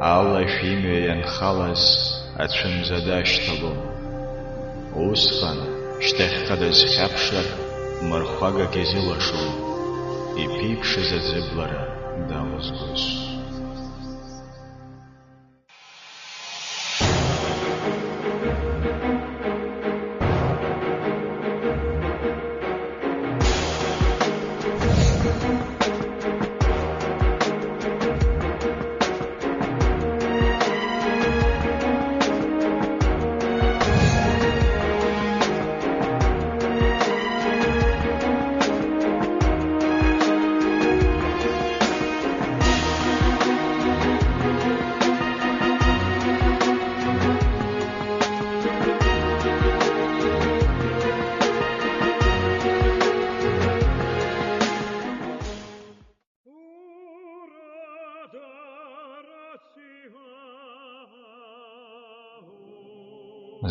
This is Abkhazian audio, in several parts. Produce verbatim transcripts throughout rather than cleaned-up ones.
Алашә имҩа ианхалаз ацәымза дашьҭалон. Усҟан, шьҭахьҟа дазхьаԥшыр, мырхәагак изылашон, иԥеиԥшыз аӡыблара далызгоз.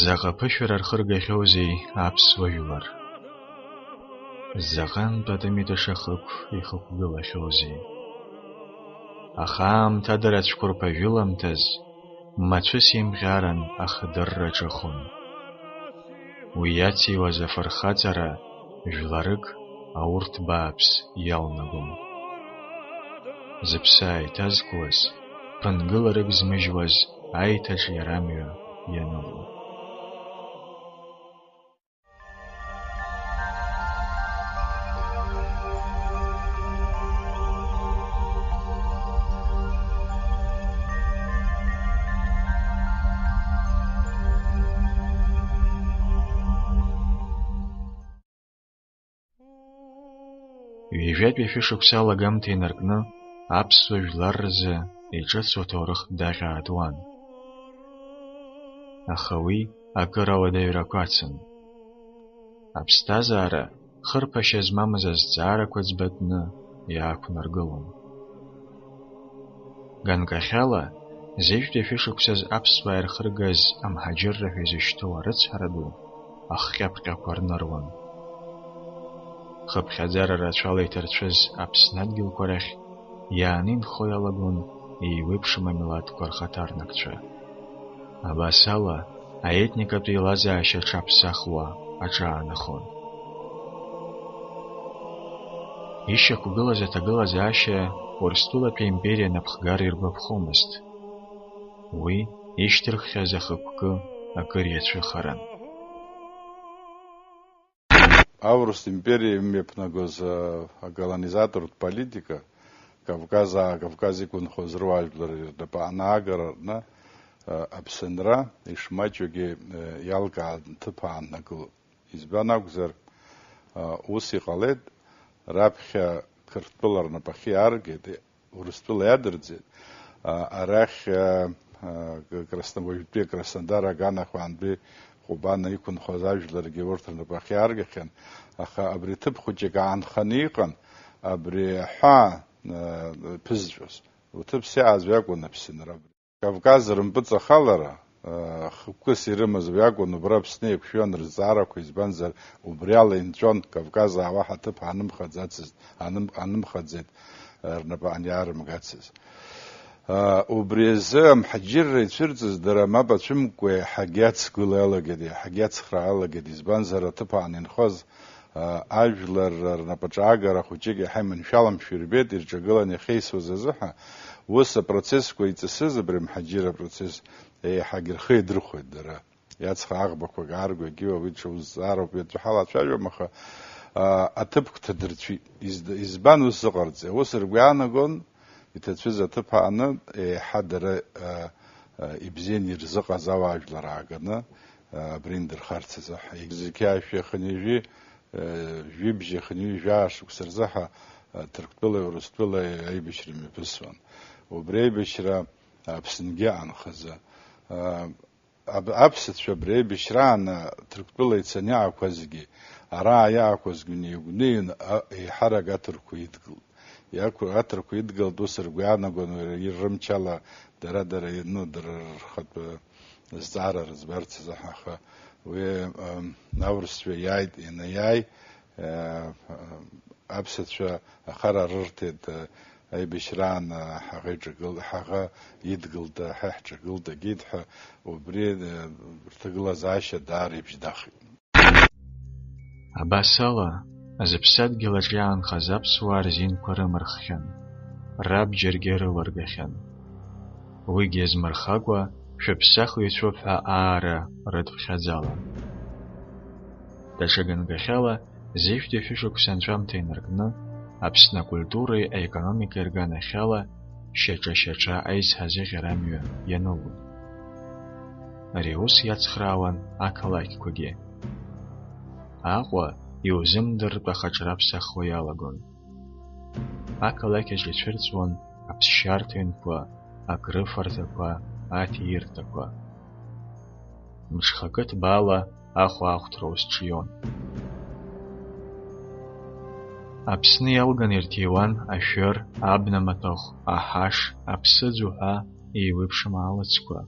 Заҟа ԥышәара рхыргахьоузеи аԥсуа жәлар! Заҟантә атымитыша хықә ихықәгылахьоузеи! Аха аамҭа дара цәқәырԥа жәыламҭаз, мацәыс имҟьаран ахдырра ҿыхон. Уи иациуаз афырхаҵара жәларык аурҭ бааԥс иалнагон. Зыԥсы ааиҭазкуаз, ԥынгыларык змыжьуаз аиҭаҿиара амҩа ианылон. Ҩажәатәи шәышықәса алагамҭа инаркны аԥсуа жәлар рзы иҿыцу аҭоурых даҟьа-аатуан. Аха уи акыр ауадаҩрақәа ацын. Аԥсҭазаара хырԥашьа змамыз азҵаарақәа ӡбатәны иаақәнаргылон. Ганкахьала, зежәтәи шәышықәсаз аԥсуаа ирхыргаз амҳаџьырра ҳәа изышьҭоу арыцҳара ду ахҟьаԥҟьақәа рныруан. Хыԥхьаӡара рацәала иҭарцәыз Аԥсны адгьылқәа рахь иааны инхо иалагон еиуеиԥшым амилаҭқәа рхаҭарнакцәа. Абас ала, аетникатә еилазаашьа аҽаԥсахуа аҿаанахон. Ишьақәгылаз аҭагылазаашьа Урыстәылатәи аимпериа анапхгара иргәаԥхомызт. Уи ишьҭырххьаз ахықәкы акыр иацәыхаран. Аурыс империа имҩаԥнагоз, а, аколонизатортә политика, Кавказ, а, Кавказ иқәынхоз руаажәлар рнапы анаагара рҟны, а, Аԥсынра ишмаҷугьы, а, иалкаан ҭыԥ ааннакылон. Избан акәзар, а, ус иҟалеит, раԥхьа Қырҭтәыла рнапахьы иааргеит, Урыстәыла иадырӡит. А, арахь, а, а, Красно-, уажәтәи Краснодар аганахь уаантәи Ҟәбана иқәынхоз ажәларгьы урҭ рнапахь иааргахьан, аха абри ҭыԥ хәыҷык аанханы иҟан, абри аҳәаа, а, ԥызҵәоз. Уҭыԥ сиааӡо иакәын Аԥсынра. Кавказ рымпыҵахалара, а, хықәкыс ирымаз уи акәын, убра Аԥсны еиқәшәон рызҵаарақәа, избанзар, убри ала инҵәон, Кавказ аауа ҳаҭыԥ анымхаӡацызт, аным-, анымхаӡеит, а, рнапы аниаарымгацыз. А, убри азы амҳаџьырра ицәырҵыз дара мап ацәымкәа еиҳагьы ацгыла иалагеит, еиҳагьы ацхраа алагеит, избанзар, аҭыԥ аан инхоз, а, ажәлар рнапаҿаагара хәыҷык иаҳа иманшәаламшәа ирбеит, ирҿагылан иахьеисуаз азыҳәа, ус апроцессқәа иҵысыз абри амҳаџьырра апроцесс еиҳагь рхы иадырхәеит дара. Иацха аӷбақәак ааргоит, уи ҽа узҵаароуп, уи атәы ҳалацәажәом, аха, а, аҭыԥ гәҭадырцәит. Изд-, избан ус зыҟарҵеи? Ус ргәы иаанагон, иҭацәыз аҭыԥ ааны, еиҳа дара, а, а, ибзианы ирзыҟаз ауаажәлар ааганы, а, абри индырхарц азы ҳа-, зқьи ашәи хынҩажәи, а, жәибжьи хынҩажәи жәаа шықәса рзы ҳа, а, Ҭырқәтәылеи Урыстәылеи аибашьра мҩаԥысуан. Убри аибашьра Аԥсынгьы аанхазы, а, Аб-, аԥсацәа абри аибашьраан, а, Ҭырқәтәыла ицаны иаақәазгьы, ара иаақәазгьы неигәныҩын, а, еиҳарак аҭырқәа идгылт. Иақәу-, аҭырқәа идгылт, ус ргәы иаанагон, уи рымчала дара-дара, ну, дара рхатә, а, зҵаара рыӡбарц азы ҳаха. Уи, а, аурысцәа иааит, ианаиааи, а, а, аԥсацәа ахара рырҭеит, а, аибашьраан ҳаӷа иҿагыл-, ҳаӷа идгылт, ҳа иҳҿагылт, агеит ҳәа, убри, э, рҭагылазаашьа даара ибжьнахит. Абасала, зыԥсадгьыл аҿы иаанхаз аԥсуаа рзинқәа рымырххьан, рабџьаргьы рылыргахьан. Уигьы азмырхакәа, шәыԥсахҩцәоуп ҳәа аара рыдԥхьаӡалан. Даҽа ганкахьала, зежәтәи шәышықәса анҵәамҭа инаркны, Аԥсны акультуреи аекономикеи рганахьала шьаҿа-шьаҿа аизҳазыӷьара амҩа ианылон. Ари аус иацхраауан ақалақьқәагьы. Аҟәа иузымдыртә ахаҿра ԥсахуа иалагон. Ақалақь аҿы ицәырҵуан аԥсшьарҭа ҩнқәа, акрыфарҭақәа, аҭирҭақәа. Мҽхакы ҭбаала ахәаахәҭра ус ҿион. Аԥсны иалганы ирҭиуан ашәыр, абна маҭәахә, аҳаш, аԥсыӡ уҳәа еиуеиԥшым алаӡқәа.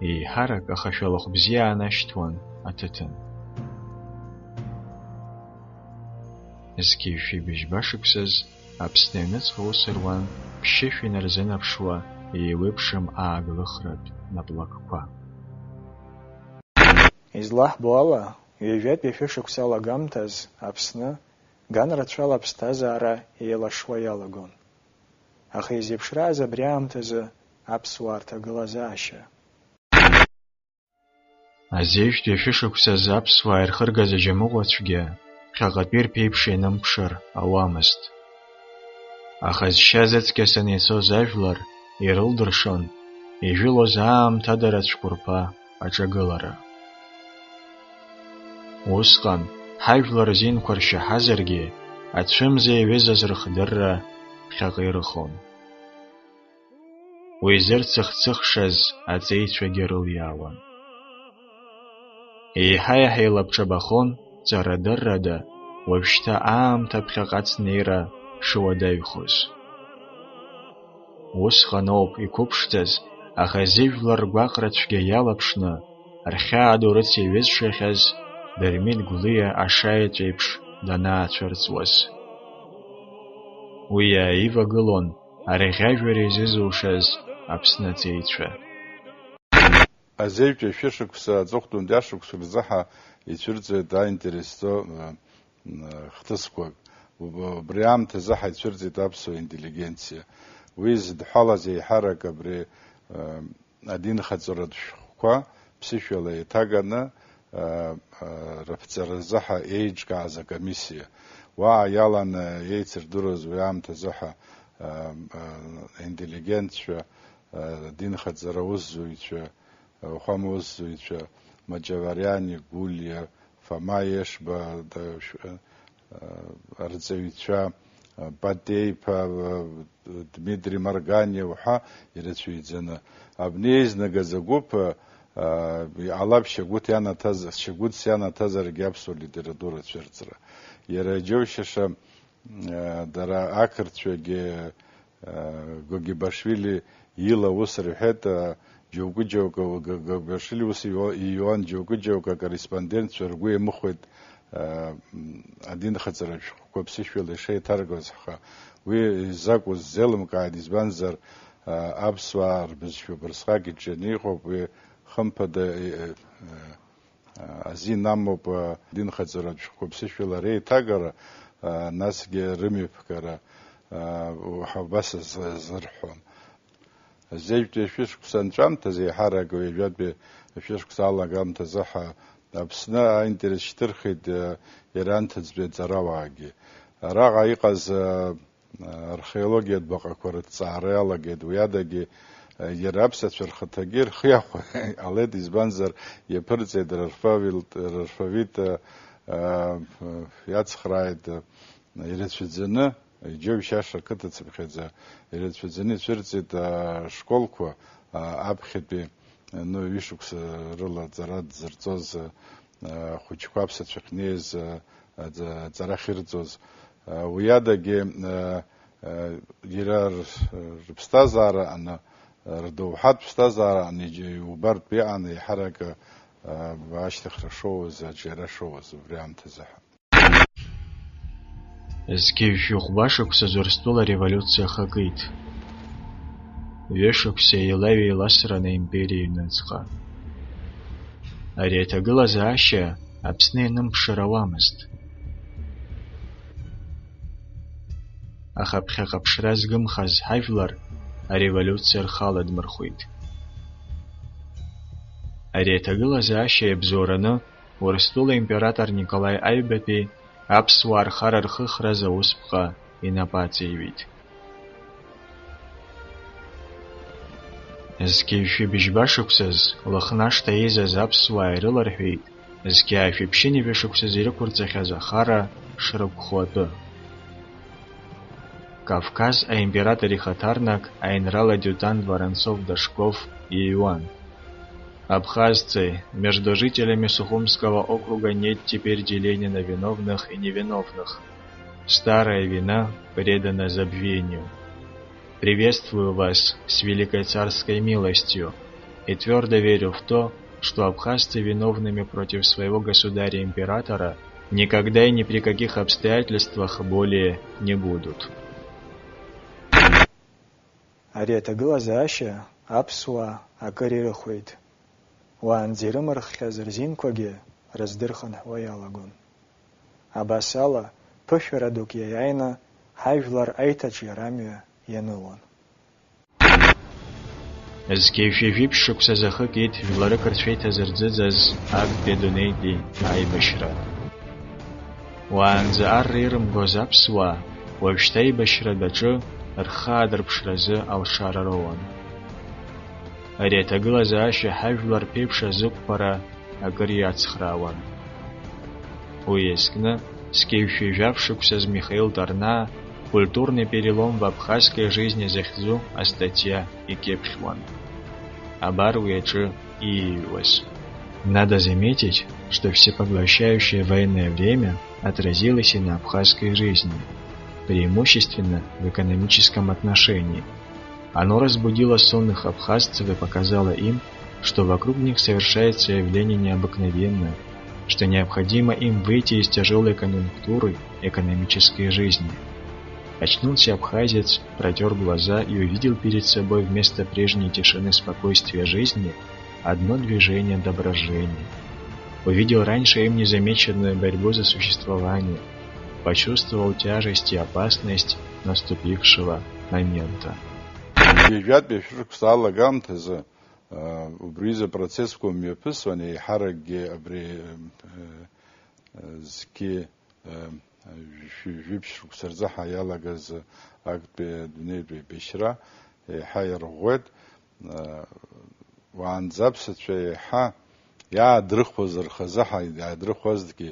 Еиҳарак ахашәалахә бзиа аанашьҭуан аҭыҭын. Зқьи жәшәи быжьба шықәсаз Аԥсны аҩныҵҟа ус руан ԥшьышә инарзынаԥшуа еиуеиԥшым ааглыхратә наплакқәа. Излаҳбо ала, ҩажәатәи шәышықәса алагамҭаз Аԥсны ган рацәала аԥсҭазаара еилашуа иалагон. Аха изеиԥшрааз абри аамҭазы аԥсуаа рҭагылазаашьа? Азеижәтәи ашәышықәсазы аԥсуаа ирхыргаз аџьамыӷәацәгьа ԥхьаҟатәи рԥеиԥш ианымԥшыр ауамызт. Аха зшьа зыцқьасаны ицоз ажәлар ирылдыршон ижәылоз аамҭада рыцәқәырԥа аҿагылара. Усҟан, ҳажәлар рзинқәа ршьаҳазаргьы, ацәымза иаҩызаз рыхдырра ԥхьаҟа ирыхон. Уи зырцыхцыхшаз аҵеицәагьы рылиаауан. Еиҳа-еиҳа еилабҿабахон ҵарадыррада уажәшьҭа аамҭа ԥхьаҟа ацнеира шуадаҩхоз. Усҟан ауп иқәыԥшӡаз, аха зыжәлар ргәаҟра цәгьа иалаԥшны, рхьаа ду рыцеиҩызшахьаз Дырмит Гәлиа ашаеҵә еиԥш данаацәырҵуаз. Уи иааивагылон арӷьажәҩа изызушаз Аԥсны аҵеицәа. Азеижәтәи ашәышықәса аҵыхәтәантәи ашықәс рзыҳәа ицәырҵуеит аинтересцәа, м, м, хҭысқәак. Уб-, убри аамҭазы ҳаицәырҵит аԥсуа интеллигенциа. Уи зыдҳәалаз еиҳарак абри, м, адинхаҵаратә шәҟәқәа ԥсышәала еиҭаганы, а, а, рыԥҵаразы ҳа еиҿкааз акомиссиа. Уаҟа иаланы еицырдыруаз уи аамҭазы ҳа, а, а, интеллигентцәа, а, адинхаҵара аусзуҩцәа, ауахәама усзуҩцәа, Маҷавариани, Гәлиа, Фома Ешба, да, шә-, а, арҵаҩцәа, а, Патеиԥа, а, Дмитри Марганиа уҳәа ирацәаҩӡаны, абни еизнагаз агәыԥ, а, иҟалап Шьагәыҭ ианаҭаз, Шьагәыҭс ианаҭазаргьы аԥсуа литература цәырҵра. Иара иџьоушьаша, а, дара ақырҭцәагьы, а, Гогибашвили ила ус рҳәеит, а, џьоукы-џьоукы, Г-, Гогибашвили ус иуа-, ииуан, џьоукы-џьоукы акорреспондентцәа ргәы иамыхәеит, а, м, адинхаҵара шәҟәқәа ԥсышәала ишеиҭаргоз, аха уи изакәыз ззеилымкааит, избанзар, а, аԥсуаа рбызшәа убырсҟак иҿианы иҟоуп, уи хымԥада, э, э, э, азин амоуп, а, адинхаҵаратә шәҟәқәа ԥсышәала реиҭагара, а, насгьы рымҩаԥгара, а, уҳәа убас азы-, азырҳәон. Азеижәтәи ашәышықәса анҵәамҭазы, еиҳарак ҩажәатәи ашәышықәса алагамҭазы ҳа Аԥсны аинтерес шьҭырхит, а, иара анҭыҵтәи аҵарауаагьы. Араҟа иҟаз, а, археологиатә баҟақәа рыҭҵаара иалагеит, уи адагьы, а, иара аԥсацәа рхаҭагьы рхы иахәаны иҟалеит, избанзар, иаԥырҵеит рарфавилт-, рарфавит, а, а, иацхрааит, а, ирацәаӡаны, иџьоушьаша ақыҭацыԥхьаӡа ирацәаӡаны ицәырҵит, а, ашколқәа, а, аԥхьатәи, а, ну, ҩышықәса рыла аҵара дзырҵоз, а, ахәыҷқәа аԥсацәа ахьнеиз, а, аҵа-, аҵара ахьырҵоз. А, уи адагьы, а, а, иара р-, рыԥсҭазаара аҟны, рдоуҳатә ԥсҭазаара аҟны иџь-, иубартә иҟан еиҳарак, а, ашьҭыхра шоуаз, аҿиара шоуаз убри аамҭазы ҳәа. Зқьи жәшәи хәба шықәсаз Урыстәыла ареволиуциа ахы акит. Ҩышықәса еилаҩеиласран аимпериа иҩныҵҟа. Ари аҭагылазаашьа Аԥсны ианымԥшыр ауамызт. Аха ԥхьаҟа ԥшра згымхаз ҳажәлар ареволиуциа рхы аладмырхәеит. Ари аҭагылазаашьа иабзоураны Урыстәыла император Николаи Аҩбатәи аԥсуаа рхара рхыхраз аусԥҟа инапы аҵеиҩит. Зқьи жәшәи быжьба шықәсаз Лыхнашҭа еизаз аԥсуаа ирыларҳәеит, зқьи ааи жәшәи ԥшьынҩажәа шықәсаз ирықәырҵахьаз ахара шрықәхо атәы. Кавказ аимператор ихаҭарнак аинрал адиутант Воронцов-Дашков иҩуан. Абхазцы, между жителями Сухумского округа нет теперь деления на виновных и невиновных. Старая вина предана забвению. Приветствую вас с великой царской милостью и твердо верю в то, что абхазцы виновными против своего государя-императора никогда и ни при каких обстоятельствах более не будут. Ари аҭагылазаашьа аԥсуаа акыр ирыхәеит. Уаанӡа ирымырххьаз рзинқәагьы рыздырхынҳәуа иалагон. Абас ала, ԥышәара дук иаиааины ҳажәлар аиҭаҿиара амҩа ианылон. Зқьи жәшәи жәиԥшь шықәсазы ахы кит жәларык рцәа иҭазырӡыӡаз актәи адунеитәи аибашьра. Уаанӡа арра ирымгоз аԥсуаа, уажәшьҭа аибашьра даҿы рхы аадырԥшразы алшара роуан. Ари аҭагылазаашьа ҳажәлар рԥеиԥш азықәԥара акыр иацхраауан. Уи иазкны, зқьи жәшәи жәаф шықәсаз Михаил Торнаа «Культурный перелом в абхазской жизни» захьӡу астатиа икьыԥхьуан. Абар уи аҿы ииҩуаз. Надо заметить, что всепоглощающее военное время отразилось и на абхазской жизни, преимущественно в экономическом отношении. Оно разбудило сонных абхазцев и показало им, что вокруг них совершается явление необыкновенное, что необходимо им выйти из тяжелой конъюнктуры экономической жизни. Очнулся абхазец, протёр глаза и увидел перед собой вместо прежней тишины спокойствия жизни одно движение до брожения. Увидел раньше им незамеченную борьбу за существование, почувствовал тяжесть и опасность наступившего момента. Ҩажәатәи ашәышықәса алагамҭазы, а, убри изы процессқәа мҩаԥысуан, еиҳаракгьы абри, э, э, зқьи, э, жәи-, жәиԥшь шықәса рзы ҳа иалагаз актәи адунеитәи еибашьра еиҳа иарӷәӷәеит. Э, уаанӡа аԥсацәа еиҳа иаадрыхуаз рхазы ҳа-, иаадрыхуазҭгьы,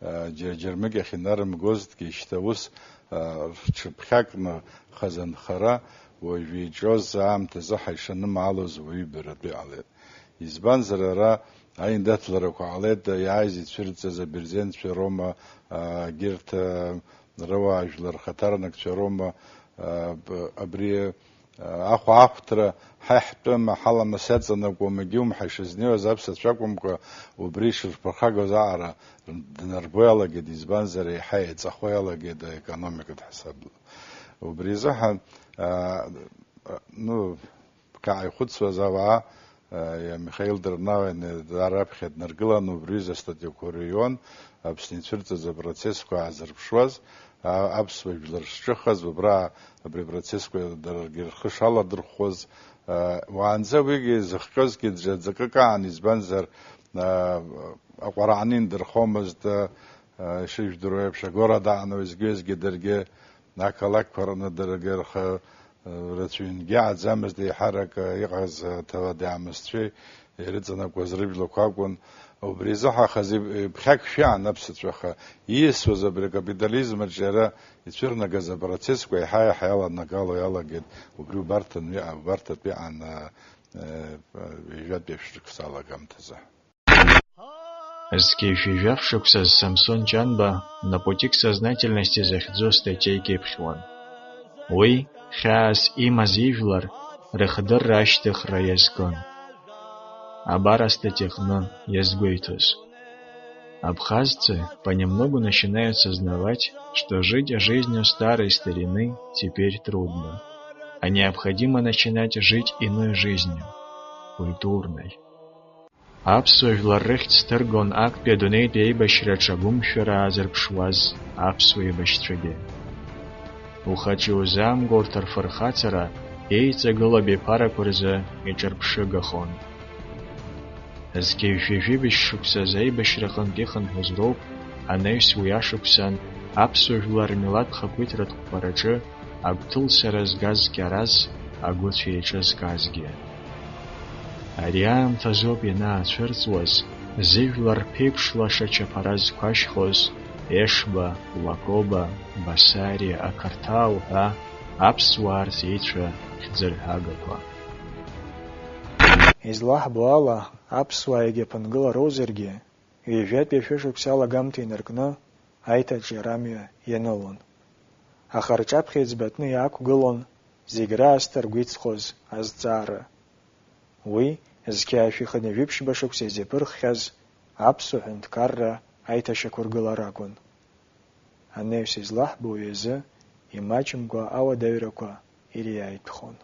э, џьа-, џьармыкьахь инарымгозҭгьы, шьҭа ус, э, рҽыԥхьакны хазы анхара, уажә иҿоз аамҭазы ҳаишанымаалоз уаҩы ибаратәы иҟалеит. Избанзар, ара аиндаҭларақәа ҟалеит, иааиз ицәырҵыз абырзенцәа роума, а, егьырҭ, а, руаажәлар рхаҭарнакцәа роума, а, б-, абри, а, ахәаахәҭра ҳа иаҳтәым, ҳаламыс иаҵанакуам, егьаумҳа ишызнеиуаз аԥсацәа акәымкәа, убри ишырԥырхагоз аҟара днарбо иалагеит, избанзар, еиҳа еиҵахо иалагеит аекономикатә ҳасабла. Убри азыҳәан, а, а, ну, ԥхьаҟа ихәыцуаз ауаа, э, Михаил Дырнауа даара аԥхьа днаргылан, убри ҩыза астатиақәа рыҩуан, Аԥсны ицәырҵыз апроцессқәа аазырԥшуаз, а-, аԥсуа жәлар шҿыхаз, убра абри апроцессқәа даргьы рхы шаладырхәуаз, э, уаанӡа уигьы зыхҟьозгьы ӡәӡакык аан, избанзар, э, аҟәарааны индырхомызт, э, ишыжәдыруа еиԥш, агорода аан уеизгьы-уеизгьы даргьы ақалақьқәа рҟны даргьы рхы рацәаҩнгьы ааӡамызт, еиҳарак иҟаз аҭауади-аамысҭцәеи ирыҵанакуаз рыжәлақәа акәын. Убри азы ҳахаз иб-, иԥхьак шәиаан аԥсацәа, аха ииасуаз абри акапитализм аҿы иара ицәырнагаз апроцессқәа еиҳа-еиҳа иаланагало иалагеит, убри убарҭан-, убарҭатәи аан, а, а, ҩажәатәи ашәышықәса алагамҭазы. Зқьи жәшәи жәаф шықәсаз Самсон Ҷанба «На пути к сознательности» захьӡу астатиа икьыԥхьуан. Уи, хьаас имаз ижәлар рыхдырра ашьҭыхра иазкын. Абар астатиаҟны иазгәеиҭоз. Абхазцы понемногу начинают сознавать, что жить жизнью старой старины теперь трудно, а необходимо начинать жить иной жизнью, культурной. Аԥсуа жәлар рыхьӡ ҭыргон актәи адунеитәи аибашьраҿы агәымшәара аазырԥшуаз аԥсуа еибашьцәагьы. Ухаҿы иузаамго урҭ рфырхаҵара еиҵагылоу абиԥарақәа рзы иҿырԥшыгахон. Зқьи жәшәи жәибжь шықәсазы аибашьраҟынтә ихынҳәыз роуп анаҩс уи ашықәсан аԥсуа жәлар рмилаҭ хақәиҭратә хәмараҿы агәҭылсара згаз Кьараз агәыцә еиҿызкаазгьы. Ари аамҭазоуп ианаацәырҵуаз, зыжәлар рԥеиԥш лаша чаԥара зқәашьхоз, Ешба, Лакоба, Басариа, Ақарҭаа уҳәа аԥсуаа рҵеицәа хьӡырҳәагақәа. Излаҳбо ала, аԥсуаа егьаԥынгылароузаргьы, ҩажәатәи ашәышықәса алагамҭа инаркны аиҭаҿиара амҩа ианылон. Аха рҿаԥхьа иӡбатәны иаақәгылон зегь раасҭа ргәы иҵхоз азҵаара. Уи, зқьи жәшәи хынҩажәи ԥшьба шықәса изеиԥырххьаз аԥсуа ҳәынҭқарра аиҭашьақәыргылара акәын. Анаҩс излаҳбо уи азы имаҷымкәа ауадаҩрақәа ириааитәхон.